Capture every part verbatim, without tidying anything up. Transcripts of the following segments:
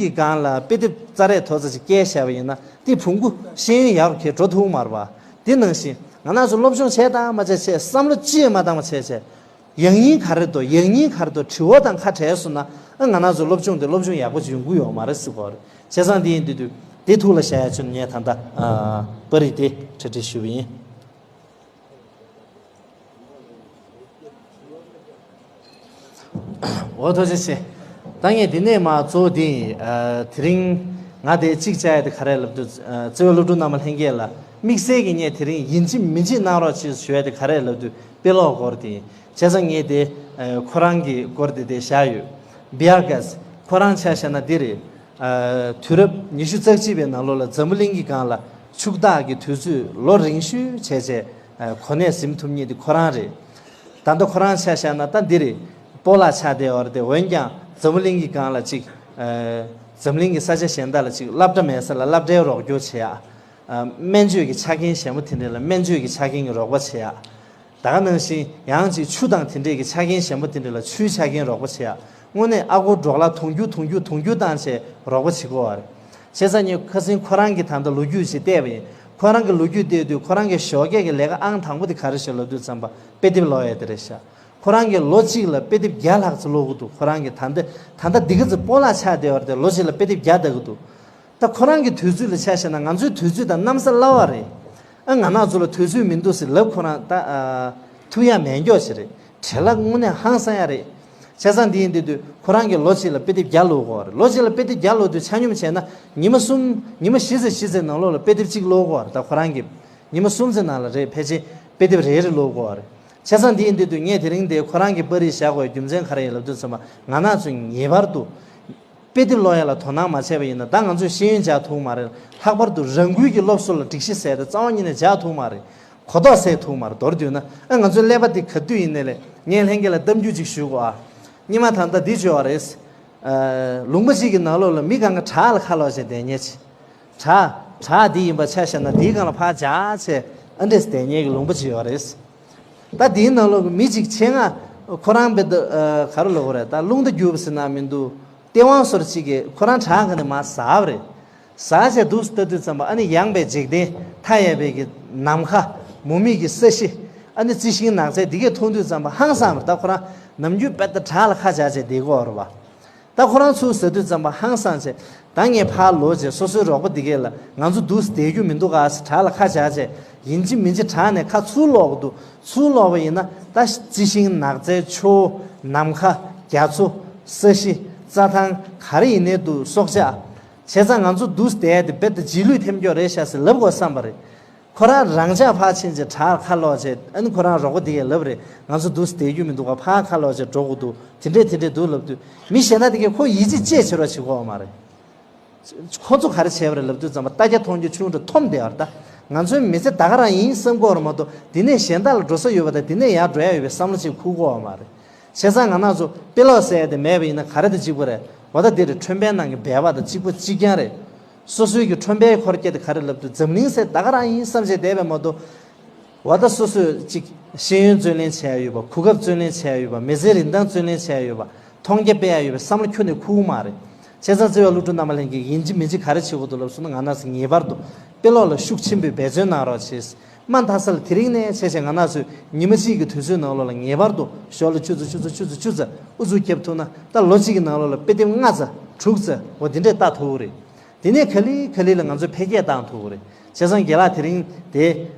གི་སྒང་ལ་དཔེ་དེབ་ཙ་རེ་ཐོ་ཙ་ཅིག་བཀལ་བཞག་པ་ཡིན་ན་དེ་བོང་གུ་ཤེས་ཡོན་ཡག་རུ་ཁྱེར་འགྲོ་ཐུབ་མ་རེད་པ། དེ་ནང་བཞིན་ང་རང་ཚོ་སློབ་སྦྱོང་བྱས་དང་མ་བྱས་བྱས་བསམ་བློ་ཅི་ཡང་མ་བཏང་བ་བྱས་བྱས། ཡང་སྙིང་ག་རེ་འདུག་ཡང་སྙིང་ག་རེ་འདུག་དྲི་བ་དང་ཁ་བྲལ་སོང་ན་ཨ་ང་རང་ཚོ་སློབ་སྦྱོང་དེ་སློབ་སྦྱོང་ཡག་པོ་ཅིག་ཡོང་གི་ཡོད་མ་རེད་ཟེར་གོ་རེད། བྱས་ཙང་འདི་ཡིན་དུས་དུས་དེ་ཐུགས་ལ་བཞག་ཡ་ཆེད་ངས་ད་ལྟ་ཨ་པར་རིས་དེ་འཕྲེད་འཕྲེད་ཞུས་པ་ཡིན། འོ་ཐུགས་རྗེ་ཆེ། ད་ངས་འདི་ནས་མ་གཙོ་བོ་འདི་ཨ་དེ་རིང་ང་དེ་གཅིག་བྱ་ཡ་དེ་ག་རེ་ལབ་དུས་ཨ་བརྩེ་བའི་སློབ་ཕྲུག་རྣམ་པ་ལྷན་རྒྱས་ལ་དམིགས་བསལ་གྱི་ངས་དེ་རིང་ཡིན་གཅིག་མིན་གཅིག་གནང་རོགས་ཞེས་ཞུ་ཡ་དེ་ག་རེ་ལབ་དུས་དཔེ་ཀློག་སྐོར་དེ་ཡིན། བྱས་ཙང་ངས་དེ་ཨ་ཁོ་རང་གི་སྐོར་དེ་དེ་བཞག་ཡོད། བི་ཡ་གྷ་སི་ཁོ་རང་ཆ་བཞག་ན་འདི་རེད། ཨ་དུས་རབས་ཉི་ཤུ་རྩ་གཅིག་པའི་ནང་ལོགས་ལ་འཛམ་བུ་གླིང་གི་སྒང་ལ་ཕྱུག་བདག་གི་དུས་ཚོད་ལོ་རིང་ཤོས་བྱས་བྱས་ཨ་གོ་གནས་ཟིན་ཐུབ་མཁན་དེ་ཁོ་རང་རེད། ད་ལྟ་ཁོ་རང་ཆ་བཞག་ན་ད་འདི་རེད། སྤོ་ལགས་ཆགས་བསྡད་ཡོད་རེད་དེ། འོན་ཀྱང་འཛམ་བུ་གླིང་གི་སྒང་ལ་ཅིག་ཨ་འཛམ་གླིང་གི་ས་ཆ་གཞན་དག་ལ་ཅིག་སློབ་གྲྭ་མེད་ས་ལ་སློབ་གྲྭའི་རོགས་སྐྱོར་བྱེད་ཡག་ཨ་སྨན་བཅོས་ཀྱི་ཆ་རྐྱེན་ཞན་པོ་དེ་འདྲ་ལ་སྨན་བཅོས་ཀྱི་ཆ་རྐྱེན་གྱི་རོགས་པ་བྱེད་ཡག་ད་ག་ནང་བཞིན་ཡང་ཅིག་ཆུ་དང་དེ་འདྲས་ཀྱི་ཆ་རྐྱེན་ཞན་པོ་དེ་འདྲ་ལ་ཆུའི་ཆ་རྐྱེན་རོགས་པ་བྱེད་ཡག་དངོས་གནས་ཨ་སྒོར་འབྲོག་ལ་དུང་ཕྱུར་དུང་ཕྱུར་དུང་ཕྱུར་བཏང་བྱས་རོགས་པ་བྱེད་དགོས་པ་རེད། བྱས་ཙང་ངས་ཁ་སང་ཁོ་རང་གི་ད་ལྟ་ལོ་རྒྱུས་ཞིག་བལྟས་པ་ཡིན། ཁོ་རང་གི་ལོ་རྒྱུས་བལྟས་དུས་ཁོ་རང་གི་ཞོགས་ཀས་ཀྱི་ལས་ཀ་ཨང་དང་པོ་དེ་ག་རེ་ཞིག་ལབ་དུས་ཙམ་པ་དཔེ་དེབ་ཀློག་ཡས་དེ་རེད་ཤག་ཁོ་རང་གིས་ལོ་གཅིག་ལ་དཔེ་དེབ་བརྒྱ་ལྷག་ཙམ་ཀློག་གི་འདུག་ཁོ་རང་གིས་ད་ལྟ་ད་ལྟ་འདི་ག་ཙམ་སྤོ་ལགས་ཆགས་བསྡད་པ་རེད་དེ། ལོ་གཅིག་ལ་དཔེ་དེབ་བརྒྱ་ལྟ་གི་འདུག་ད་ཁོ་རང་གི་དུས་ཚོད་ལ་ཆ་བཞག་ན་ང་ཚོའི་དུས་ཚོད་དང་གནམ་ས་བླ་བ་རེད། ཨ་ང་རང་ཚོ་ལ་དུས་ཚོད་མི་འདུག་ཟེར་ལབ་ཁོ་རང་ད་ཨ་ཐུབ་ཡ་མེད་མགྱོགས་ཤིག་རེད། བྲེལ་བ་དངོས་གནས་ཧང་སང་ཡ་རེད། བྱས་ཙང་འདི་ཡིན་དུས་དུས་ཁོ་རང་གིས་ལོ་གཅིག་ལ་དཔེ་དེབ་བརྒྱ་ཀློག་གི་ཡོད་རེད། ལོ་གཅིག་ལ་དཔེ་དེབ་བརྒྱ་ཀློག་དུས་ཆ་སྙོམས་བྱས་ན་ཉི་མ་གསུམ་ཉི་མ་བཞི་ཙམ་བཞི་ཙམ་ནང་ལོགས་ལ་དཔེ་དེབ་གཅིག་ཀློག་གི་ཡོད་རེད། ད་ཁོ་རང་གིས་ཉི་མ་གསུམ་ཙམ་ནང་ལ་རེད་ཕལ་ཆེར་དཔེ་དེབ་རེ་རེ་ཀློག་གི་ཡོད་རེད། བྱས་ཙང་འདི་ཡིན་དུས་དུས་ངས་དེ་རིང་འདི་ཁོ་རང་གི་པར་རིས་བཞག་དགོས་རྒྱུ་མཚན་ག་རེ་ཡིན་ལབ་དུས་ཙམ་པ་ང་རང་ཚོ་ངེས་པར་དུ་དཔེ་དེབ་ཀློག་ཡ་ལ་དོ་སྣང་མ་བྱས་པ་ཡིན་ན་ད་ང་ཚོས་ཤེས་ཡོན་སྦྱང་ཐུབ་མ་རེད། ལྷག་པར་དུ་རང་འགུལ་གྱི་སློབ་གསོ་ལ་སྒྲིག་གཞི་ཟེར་ཏེ་རྩ་བ་ཉིད་ནས་སྦྱང་ཐུབ་མ་རེད། གོ་རྟོགས་སད་ཐུབ་མ་རེད། མདོར་བསྡུས་ན་ཨ་ང་ཚོའི་ཀླད་པ་འདི་ག་དུས་ཡིན་ནའི་ལས་ངས་ལྷན་རྒྱས་ལ་གཏམ་རྒྱུད་ཅིག་ཞུ་དགོས་ཨ། སྔོན་མ་ད་ལྟ་འདི་བྱོས་པ་རེད། ཨ་ལུང་པ་གཅིག་གི་ནང་ལོགས་ལ་མི་གང་ག་བྲག་ལ་ཁ་ལོག་བྱས་བསྡད་མཁན་ཅིག་བྲག་བྲག་འདི་ཡིན་པ་ཆ་བཞག་ན་འདིའི་སྒང་ལ་ཕར་འཇག་བྱས་ཨ་འདྲས་བསྡད་མཁན་གྱི་ལུང་པ་ཅིག་ཡོད་རེད། ད་འདིའི་ནང་ལོགས་ཀྱི་མི་གཅིག་ཆེད་མངགས་ཁོ་རང་བེད་ག་རེ་ལབ་དགོས་རེད། ད་རླུང་རྟ་རྒྱུག་པ་ཟེར་ན་མི་འདུག་སྟེས་དབང་ཟེར་གཅིག་གིས་ཁོ་རང་བྲག་ག་ནས་མར་ཟགས་པ་རེད། ཟགས་བྱས་འདུག་ལྟ་དུས་ཙམ་པ་ཨ་ནི་ཡངས་པའི་འཇིག་རྟེན་མཐའ་ཡས་པའི་གི་ནམ་མཁའ་མུ་མེད་ཀྱི་ས་གཞི་ཨ་ནི་རྩི་ཤིང་ནགས་ཚལ་འདི་གས་མཐོང་དུས་ཙམ་པ་ཧང་སངས་པ་རེད། ད་ཁོ་རང་ནམ་རྒྱུན་བེད་ད་བྲག་ལ་ཁ་བྱས་བྱས་བསྡད་ཀྱི་ཡོད་རེད་པ། ད་ཁོ་རང་ཚུར་ཟ་དུས་ཙམ་པ་ཧང་སངས་བྱས། ད་ངས་ཕར་ལོག་བྱས་སོ་སོའི་རོགས་པ་འདི་གས་ལ་ང་ཚོ་འདུག་སེ་བསྡད་རྒྱུ་མི་འདུག་ག་ཟེར་བྲག་ལ་ཁ་བྱས་བྱས་ཡིན་གཅིག་མིན་གཅིག་བྲག་ནས་ཁ་ཚུར་སློག་གི་འདུག་ཚུར་སློག་པ་ཡིན་ན་ད་རྩི་ཤིང་ནགས་ཚལ་ཆུ་བོ་ནམ་མཁའ་རྒྱ་མཚོ་ས་གཞི་རྩྭ་ཐང་ག་རེ་ཡིན་ནའི་འདུག་སྲོག་ཆགས། བྱས་ཙང་ང་ཚོ་འདུག་སེ་བསྡད་ཡ་དེ་རྦད་དེ་རྗེས་ལུས་ཐེབས་མགྱོགས་རེད་ཤག་ཟེར་ལབ་དགོས་བསམ་པ་རེད། ཁོ་རང་རང་འཇགས་ཕར་ཕྱིན་བྱས་བྲག་ཁ་ལོག་བྱས་ཨ་ནི་ཁོ་རང་རོགས་པ་དེ་གས་ལབ་རེད། ང་ཚོ་འདུག་སེ་བསྡད་རྒྱུ་མི་འདུག་ག་ཕར་ཁ་ལོག་བྱས་འགྲོ་དགོས་འདུག་དེ་འདྲས་དེ་འདྲས་འདུག་ལབ་དུས་མི་གཞན་དག་དེ་གས་ཁོ་ཡིད་ཆེས་ཅིག་བྱེད་རོགས་བྱེད་ཀྱི་ཡོད་མ་རེད། ཁོ་ཚོ་ག་རེ་བྱས་པ་རེད་ལབ་དུས་ཙམ་པ་ལྟ་རྒྱ་མཐོང་རྒྱ་ཆུང་འདྲ་འཐོམ་བསྡད་པ་རེད། ད་ང་ཚོའི་མི་ཚེ་ད་ག་རང་ཡིན་བསམ་གྱི་ཡོད་རེད་མ་གཏོགས་འདི་ནས་གཞན་དག་ལ་འགྲོ་ས་ཡོད་པ་དང་འདི་ནས་ཡར་འགྲོ་ཡ་ཡོད་པའི་བསམ་བློ་ཅིག་འཁོར་གྱི་ཡོད་མ་རེད། བྱས་ཙང་ང་རང་ཚོ་དཔེ་ཀློག་ཟེར་ཡ་དེ་མེད་པ་ཡིན་ན་ག་རེ་དང་གཅིག་པ་རེད། འོ་ད་འདི་རེད། ཁྲོན་པའི་ནང་གི་སྦལ་པ་དང་གཅིག་པ་གཅིག་རྐྱང་རེད། སོ་སོའི་གི་ཁྲོན་པའི་འཁོར་སྐྱོད་དེ་ག་རེ་ལབ་དུས་འཛམ་གླིང་ཟེར་ད་ག་རང་ཡིན་བསམ་བྱས་བསྡད་པ་མ་གཏོགས། འོ་ད་སོ་སོས་ཅིག་ཤེས་ཡོན་བརྩོན་ལེན་བྱས་ཡ་ཡོད་པ། གོ་སྐབས་བརྩོན་ལེན་བྱས་ཡ་ཡོད་པ། མི་ཚེའི་རིན་ཐང་བརྩོན་ལེན་བྱས་ཡ་ཡོད་པ། མཐོང་རྒྱ་སྤེལ་ཡ་ཡོད་པའི་བསམ་བློ་ཁྱོན་ནས་འཁོར་གྱི་མ་རེད། བྱས་ཙང་བརྩེ་བའི་སློབ་ཕྲུག་རྣམ་པ་ལྷན་རྒྱས་ཀྱིས་ཡིན་གཅིག་མིན་གཅིག་ག་རེ་བྱེད་དགོས་འདུག་ལབ་སོང་ན་ང་རང་ཚོ་ངེས་པར་དུ་དཔེ་ཀློག་ལ་ཤུགས་ཆེན་པོས་འབད་བརྩོན་གནང་རོགས་བྱེད། མ་མཐའ་ས་ལ་དེ་རིང་ནས་བྱས་བྱས་ང་རང་ཚོས་ཉི་མ་གཅིག་གི་དུས་ཚོད་ནང་ལོགས་ལ་ངེས་པར་དུ་ཞོགས་ལ་ཆུ་ཚོད་ཆུ་ཚོད་ཆུ་ཚོད་ཆུ་ཚོད་ཨུ་ཚུགས་བརྒྱབ་ཐུབ་ན་ད་ལོ་གཅིག་གི་ནང་ལོགས་ལ་དཔེ་དེབ་ལྔ་ཙམ་དྲུག་ཙམ་འོ་དེ་འདྲས་ལྟ་ཐུབ་ཀྱི་རེད། དེ་ནས་ག་ལེ་ག་ལེ་ལ་ང་ཚོས་འཕེལ་རྒྱས་བཏང་ཐུབ་ཀྱི་རེད། བྱས་ཙང་རྒན་ལགས་དེ་རིང་དེ་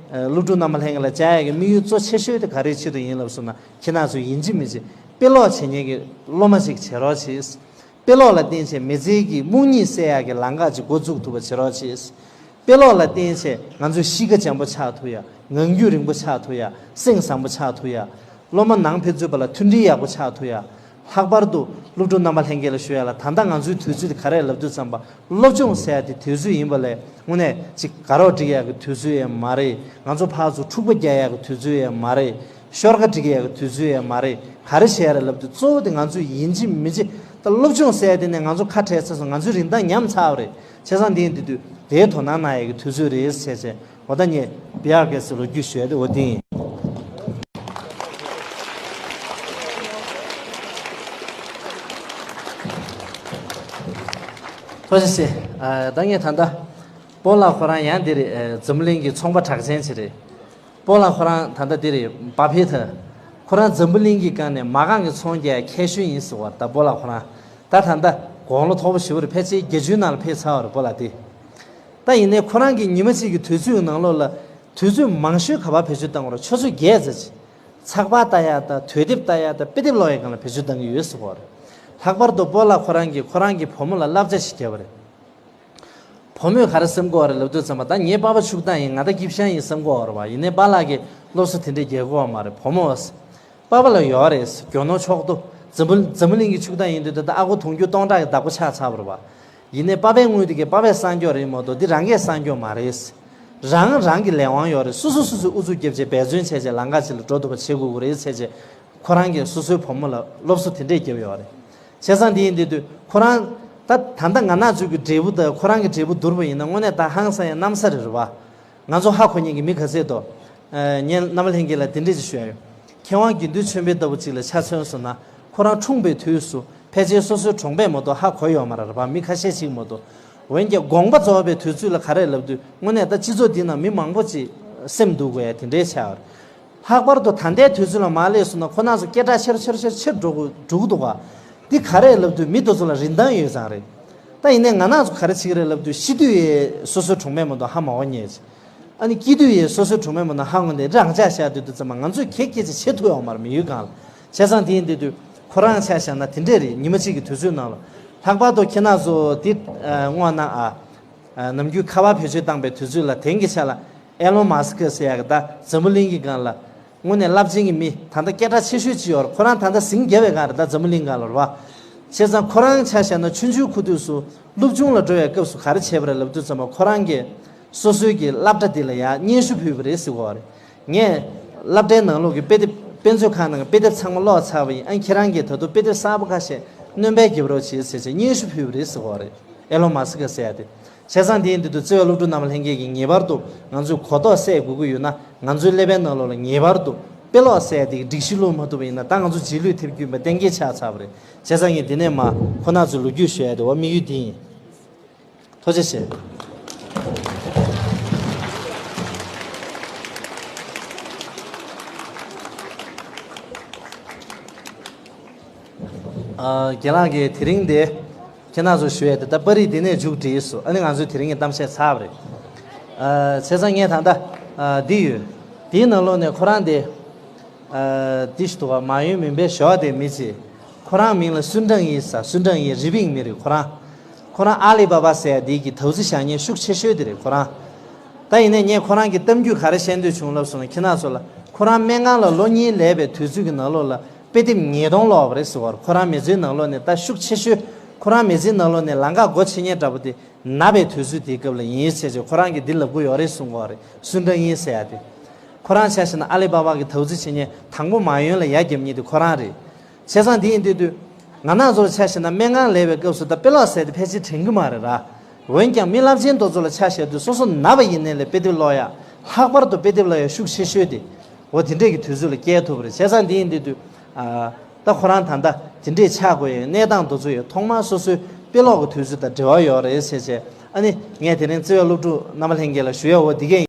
སློབ་ཕྲུག་རྣམ་པ་ལྷན་རྒྱས་ལ་བཅར་ཡག་གི་དམིགས་ཡུལ་གཙོ་ཆེ་ཤོས་དེ་ག་རེའི་ཆེད་དུ་ཡིན་ལབ་སོང་ན་ཁྱེད་རང་ཚོས་ཡིན་གཅིག་མིན་གཅིག་དཔེ་ཀློག་བྱེད་མཁན་གྱི་སློབ་མ་ཞིག་བྱེད་རོགས་བྱེད། དཔེ་ཀློག་ལ་བརྟེན་བྱས་མི་ཚེ་གི་རྨོངས་གཉིད་སེལ་ཡག་གི་ལམ་ཁ་ཅིག་འགོ་འཛུགས་ཐུབ་པ་བྱེད་རོགས་བྱེད། དཔེ་ཀློག་ལ་བརྟེན་བྱས་ང་ཚོའི་གཤིས་ཀ་འཇམ་པོ་ཆགས་ཐུབ་ཡ། ངང་རྒྱུད་རིང་པོ་ཆགས་ཐུབ་ཡ། སེམས་བཟང་པོ་ཆགས་ཐུབ་ཡ། སློབ་མ་ནང་ཕན་ཚུན་བར་ལ་མཐུན་སྒྲིལ་ཡག་པོ་ཆགས་ཐུབ་ཡ། ལྷག་པར་དུ་སློབ་ཕྲུག་རྣམ་པ་ལྷན་རྒྱས་ལ་ཞུ་ཡ་ལ་ད་ལྟ་ང་ཚོའི་དུས་ཚོད་དེ་ག་རེ་ལབ་དུས་ཙམ་པ་སློབ་སྦྱོང་ཟེར་ཡ་དེ་དུས་ཚོད་ཡིན་པ་ལས་དངོས་གནས་ཅིག་དགའ་རོགས་སྒྲིག་ཡག་གི་དུས་ཚོད་ཡང་མ་རེད། ང་ཚོ་ཕར་ཚུར་འཁྲུག་པ་རྒྱག་ཡག་གི་དུས་ཚོད་ཡང་མ་རེད། ཤོར་ཁ་སྒྲིག་ཡག་གི་དུས་ཚོད་ཡང་མ་རེད། ག་རེ་བྱས་རེད་ལབ་དུས་གཙོ་བོ་དེ་ང་ཚོས་ཡིན་གཅིག་མིན་གཅིག་ད་སློབ་སྦྱོང་ཟེར་ཡ་དེ་ནས་ང་ཚོ་ཁ་བྲལ་ཚར་སོང་། ང་ཚོའི་རིན་ཐང་ཉམས་ཚར་བ་རེད། བྱས་ཙང་འདི་ཡིན་དུས་དུས་དེའི་དོ་སྣང་གནང་ཡག་གི་དུས་ཚོད་རེད་ཟེར་བྱས་འོ་ད་ངས་བི་ཨར་ཀེ་སི་ལོ་རྒྱུས་ཞུ་ཡ་དེ་འོ་དེ་ཡིན། ཐུགས་རྗེ་ཆེ། ཨ། ད་ངས་ད་ལྟ་སྤོ་ལགས་ཁོ་རང་ཡང་འདི་རེད། ཨ། འཛམ་བུ་གླིང་གི་ཚོང་པ་གྲགས་ཅན་ཅིག་རེད། སྤོ་ལགས་ཁོ་རང་ད་ལྟ་འདི་རེད། སྦ་ཕེ་ཐ། ཁོ་རང་འཛམ་བུ་གླིང་གི་སྒང་ནས་མ་རྐང་གི་ཚོང་རྒྱག་མཁས་ཤོས་ཡིན་ཟེར་བ། ད་སྤོ་ལགས་ཁོ་རང་ད་ད་ལྟ་དགུང་ལོ་མཐོ་པོ་ཞེ་པོ་རེད། ཕལ་ཆེར་བརྒྱད་ཅུའི་ནང་ལ་ཕེབས་ཚར་བ་རེད། སྤོ་ལགས་དེ། ད་ཡིན་ནའི་ཁོ་རང་གིས་ཉི་མ་གཅིག་གི་དུས་ཚོད་ནང་ལོགས་ལ་དུས་ཚོད་མང་ཤོས་ག་པར་བེད་སྤྱོད་བཏང་བ་རེད། ཆུ་ཚོད་བརྒྱད་ཙམ་ཅིག་ཚགས་པར་ལྟ་ཡག་དང་དུས་དེབ་ལྟ་ཡག་དང་དཔེ་དེབ་ཀློག་ཡག་སྒང་ལ་བེད་སྤྱོད་བཏང་གི་ཡོད་ཟེར་བ་རེད། ལྷག་པར་དུ་སྤོ་ལགས་ཁོ་རང་གིས་ཁོ་རང་གི་བུ་མོ་ལ་བསླབ་བྱ་ཞིག་བརྒྱབ་པ་རེད། བུ་མོས་ག་རེ་བསམ་གྱི་ཡོད་རེད་ལབ་དུས་ཙམ་པ། ད་ངའི་པ་ཕ་ཕྱུག་བདག་ཡིན། ང་ད་སྐྱིད་ཤང་ཡིན་བསམ་གྱི་ཡོད་རེད་པ། ཡིན་ནའི་པཱ་ལགས་ཀྱིས་སློབ་གསོ་དེ་འདྲས་རྒྱག་གི་ཡོད་མ་རེད། བུ་མོ། པ་ཕ་ལ་ཡོད་རེད། རྒྱུ་ནོར་ཕྱོགས་བསྡུ། འཛམ་བུ་འཛམ་བུ་གླིང་གི་ཕྱུག་བདག་ཡིན་དུས་ད་ལྟ་ཨ་ཁུ་དུང་ཕྱུར་སྟོང་ཕྲག་གི་བདག་པོ་ཆགས་ཚར་བ་རེད་པ། ཡིན་ནའི་པ་ཕའི་དངུལ་དེ་གས་པ་ཕས་གསང་རྒྱུ་རེད་མ་གཏོགས་འདི་རང་གིས་གསང་རྒྱུ་མ་རེད། རང་རང་གི་ལས་དབང་ཡོད་རེད། སོ་སོ་སོ་སོས་ཨུ་ཚུགས་རྒྱབ་བྱས་འབད་བརྩོན་བྱས་བྱས་ལམ་ཁ་ཅིག་ལ་འགྲོ་ཐུབ་པ་བྱེད་དགོས་ཀྱི་རེད་ཟེར་བྱས། ཁོ་རང་གིས་སོ་སོའི་བུ་མོ་ལ་སློབ་གསོ་དེ་འདྲས་བརྒྱབ་ཡོད་རེད། བྱས་ཙང་དེ་ཡིན་དུས་ཁོ་རང་ད་ད་ལྟ་ང་རང་ཚོའི་གི་འབྲས་བུ་དང་ཁོ་རང་གི་འབྲས་བུ་བསྡུར་བ་ཡིན་ན་དངོས་གནས་ད་ཧང་སང་ཡ་གནམ་ས་རེད་རེད་པ། ང་ཚོ་ཧ་གོ་མཁན་གྱི་མི་ག་ཚད་འདུག་ཨ། ངས་རྣམ་པ་ལྷན་རྒྱས་ལ་དེ་འདྲས་ཅིག་ཞུ་ཡ་ཡོད། མཁས་དབང་དགེ་འདུན་ཆོས་འཕེལ་ལྟ་བུ་ཅིག་ལ་ཆ་མཚོན་སོང་ན། ཁོ་རང་འཁྲུངས་པའི་དུས་སུ་ཕལ་ཆེར་སོ་སོའི་གྲོང་པས་མ་གཏོགས་ཧ་གོ་ཡོད་མ་རེད་པ། མི་ཁ་ཤས་ཤིག་མ་གཏོགས། འོན་ཀྱང་དགོངས་པ་རྫོགས་པའི་དུས་ཚོད་ལ་ག་རེ་ལབ་དུས་དངོས་གནས་ད་སྤྱི་ཚོགས་འདི་ནང་མི་མང་པོ་ཅིག་སེམས་སྡུག་དགོས་ཡ་དེ་འདྲའི་ཆགས་པ་རེད། ལྷག་པར་དུ་ད་ལྟའི་དུས་ཚོད་ལ་མར་སླེབས་སོང་ན་ཁོ་རང་ཚོ་སྐད་གྲགས་ཆེར་ཆེར་ཆེར་ཆེར་འགྲོ་གི་འགྲོ་གི་འདུག་ག་འདི་ག་རེ་ལབ་དུས་མི་དེ་ཚོ་ལ་རིན་ཐང་ཡོད་ཙང་རེད། ད་ཡིན་ནའི་ང་རང་ཚོ་ག་རེ་བྱེད་ཀྱི་རེད་ལབ་དུས་ཤི་དུས་ཡས་སོ་སོའི་གྲོང་པས་མ་གཏོགས་ཧ་མ་གོ་མཁན་ཅིག་ཨ་ནི་སྐྱིད་དུས་ཡས་སོ་སོའི་གྲོང་པས་མ་གཏོགས་ཧ་གོ་མཁན་དེ་རང་ཅག་བཞག་དུས་དུས་ཙམ་པ་ང་ཚོས་གེགས་སྐྱེལ་ཅིག་བྱེད་ཐུབ་ཡོད་མ་རེད། མི་ཡུལ་སྒང་ལ། བྱས་ཙང་དེ་ཡིན་དུས་དུས་ཁོ་རང་ཆ་བཞག་ན་དེ་འདྲས་རེད། ཉི་མ་གཅིག་གི་དུས་ཚོད་ནང་ལ། ལྷག་པར་དུ་ཁྱེད་རང་ཚོ་དེ་ཨ་བསྔོགས་ན་ཨ། ཨ། ནམ་རྒྱུན་ཁ་པར་བེད་སྤྱོད་བཏང་པའི་དུས་ཚོད་ལ་དེང་གི་ཆ་ལ་ཨེ་ལོན་མཱ་སི་ཀི་ཟེར་ཡག་གི་ད་འཛམ་བུ་གླིང་གི་སྒང་ལ་དངོས་གནས་རླབས་ཆེན་གྱི་མི་ད་ལྟ་སྐད་གྲགས་ཆེ་ཤོས་ཅིག་ཡོད་རེད། ཁོ་རང་ད་ལྟ་ཟིང་རྒྱབ་པའི་སྒང་རེད། ད་འཛམ་བུ་གླིང་སྒང་ལ་རེད་པ། བྱས་ཙང་ཁོ་རང་ཆ་བཞག་ན་ཆུང་ཆུང་ཁུ་དུས་སུ་སློབ་ཆུང་ལ་འགྲོ་བའི་སྐབས་སུ་ག་རེ་བྱས་པ་རེད་ལབ་དུས་ཙམ་པ་ཁོ་རང་གིས་སོ་སོའི་གི་སློབ་གྲྭ་དེ་ལ་ཡང་སྙན་ཞུ་ཕུལ་བ་རེད་ཟེར་གོ་རེད། ངས་སློབ་གྲྭའི་ནང་ལོགས་ཀྱི་དཔེ་དེབ་དཔེ་མཛོད་ཁང་ནང་གི་དཔེ་དེབ་ཚང་མ་ཀློག་ཚར་བ་ཡིན། ཨ། ཁྱེད་རང་གིས་ད་དུང་དཔེ་དེབ་གསར་པ་ཁ་ཤས་སྣོན་པ་རྒྱབ་རོགས་བྱེད་ཟེར་བྱས་སྙན་ཞུ་ཕུལ་བ་རེད་ཟེར་གོ་རེད། ཨེ་ལོན་མཱ་སི་ཀི་ཟེར་ཡ་དེ། བྱས་ཙང་དེ་ཡིན་དུས་བརྩེ་བའི་སློབ་ཕྲུག་རྣམ་པ་ལྷན་རྒྱས་ཀྱིས་ངེས་པར་དུ་ང་ཚོས་གོ་རྟོགས་སད་དགོས་ཀྱི་ཡོད་ན། ང་ཚོའི་ཀླད་པའི་ནང་ལོགས་ལ་ངེས་པར་དུ་དཔེ་ཀློག་ཟེར་ཡ་དེ་གི་སྒྲིག་གཞི་བླུག་མ་ཐུབ་པ་ཡིན་ན་ད་ང་ཚོ་རྗེས་ལུས་ཐེབས་རྒྱུ་ཡིན་པ་གཏན་འཁེལ་ཆགས་ཚར་བ་རེད། བྱས་ཙང་ངས་འདི་ནས་མར་ཁོ་རང་ཚོ་ལོ་རྒྱུས་ཞུ་ཡ་དེ་འོ་དམིགས་ཡུལ་འདི་ཡིན། ཐུགས་རྗེ་ཆེ། ཨ། རྒན་ལགས་ཀྱིས་དེ་རིང་འདི་ཁྱེད་རང་ཚོ་ཞུ་ཡས་དེ་ད་པར་རིས་འདི་ནས་མཇུག་སྒྲིལ་སོང་། ཨ་ནི་ང་ཚོས་དེ་རིང་གི་གཏམ་བཤད་ཚར་བ་རེད། ཨ། བྱས་ཙང་ངས་ད་ལྟ་ཨ་འདི་ཡོད། དེའི་ནང་ལོགས་ནས་ཁོ་རང་དེ་ཨ་འདི་ཞིག་འདུག་ག་མ་ཡུན་མིན་པའི་ཞོགས་དེ་མི་ཚེ། ཁོ་རང་མིང་ལ་སུན་ཀྲང་ཡེ་ཟེར། སུན་ཀྲང་ཡེ་རི་པིན་མི་རེད། ཁོ་རང་ཁོ་རང་ཨ་ལི་པ་པ་ཟེར་ཡ་དེ་གི་ཐའོ་ཙི་བཞག་མཁན་ཤུགས་ཆེ་ཤོས་དེ་རེད་ཁོ་རང་། ད་ཡིན་ནའི་ངས་ཁོ་རང་གི་གཏམ་རྒྱུད་ག་རེ་བཤད་འདོད་བྱུང་ལབ་སོང་ན་ཁྱེད་རང་ཚོ་ལ་ཁོ་རང་སྨན་ཁང་ལ་ལོ་གཉིས་ལས་པའི་དུས་ཚོད་ཀྱི་ནང་ལོགས་ལ་དཔེ་དེབ་ཉིས་སྟོང་ཀློག་པ་རེད་ཟེར་བ་རེད། ཁོ་རང་མི་ཚེའི་ནང་ལོགས་ནས་ད་ཤུགས་ཆེ་ཤོས་ཁོ་རང་མི་ཚེའི་ནང་ལོགས་ནས་ལམ་ཁ་སྒོ་ཕྱེ་མཁན་འདྲ་པོ་དེ་ན་བའི་དུས་ཚོད་དེའི་སྐབས་ལ་ཡིན་ཟེར་བྱས་ཁོ་རང་གིས་འདི་ལབ་ཀྱི་ཡོད་རེད་གསུང་གི་ཡོད་རེད། སུན་ཀྲང་ཡེ་ཟེར་ཡ་དེ། ཁོ་རང་ཆ་བཞག་ན་ཨ་ལི་པ་པ་གི་ཐའོ་ཙི་བྱེད་མཁན་དང་པོ་མ་ཡུན་ལ་ཡ་རྒྱབ་མཁན་དེ་ཁོ་རང་རེད། བྱས་ཙང་དེ་ཡིན་དུས་དུས། ང་རང་ཚོར་ཆ་བཞག་ན་སྨན་ཁང་ལས་པའི་སྐབས་སུ་ད་དཔེ་ཀློག་ཟེར་དེ་ཕལ་ཆེར་དྲན་གི་མ་རེད་ར། འོན་ཀྱང་མི་རླབས་ཆེན་དེ་ཚོ་ལ་ཆ་བཞག་དུས་སོ་སོ་ན་བ་ཡིན་ནའི་ལས་དཔེ་དེབ་ཀློག་ཡ། ལྷག་པར་དུ་དཔེ་དེབ་ལ་ཡ་ཤུགས་ཆེ་ཤོས་དེ། འོ་དེ་འདྲས་ཀྱི་དུས་ཚོད་ལ་སྐྱེལ་ཐུབ་པ་རེད། བྱས་ཙང་དེ་ཡིན་དུས་དུས། ཨ། ད་ཁོ་རང་ད་ལྟ་དེ་འདྲས་ཆགས་དགོས་ཡའི་གནས་སྟངས་དེ་ཚོ་ཡོད། ཐོག་མར་སོ་སོའི་དཔེ་ཀློག་གི་དུས་ཚོད་དང་འབྲེལ་བ་ཡོད་རེད་ཟེར་བྱས། ཨ་ནི་ངས་དེ་རིང་བརྩེ་བའི་སློབ་ཕྲུག་རྣམ་པ་ལྷན་རྒྱས་ལ་ཞུ་ཡ་འོ་དེ་གས་ཡིན།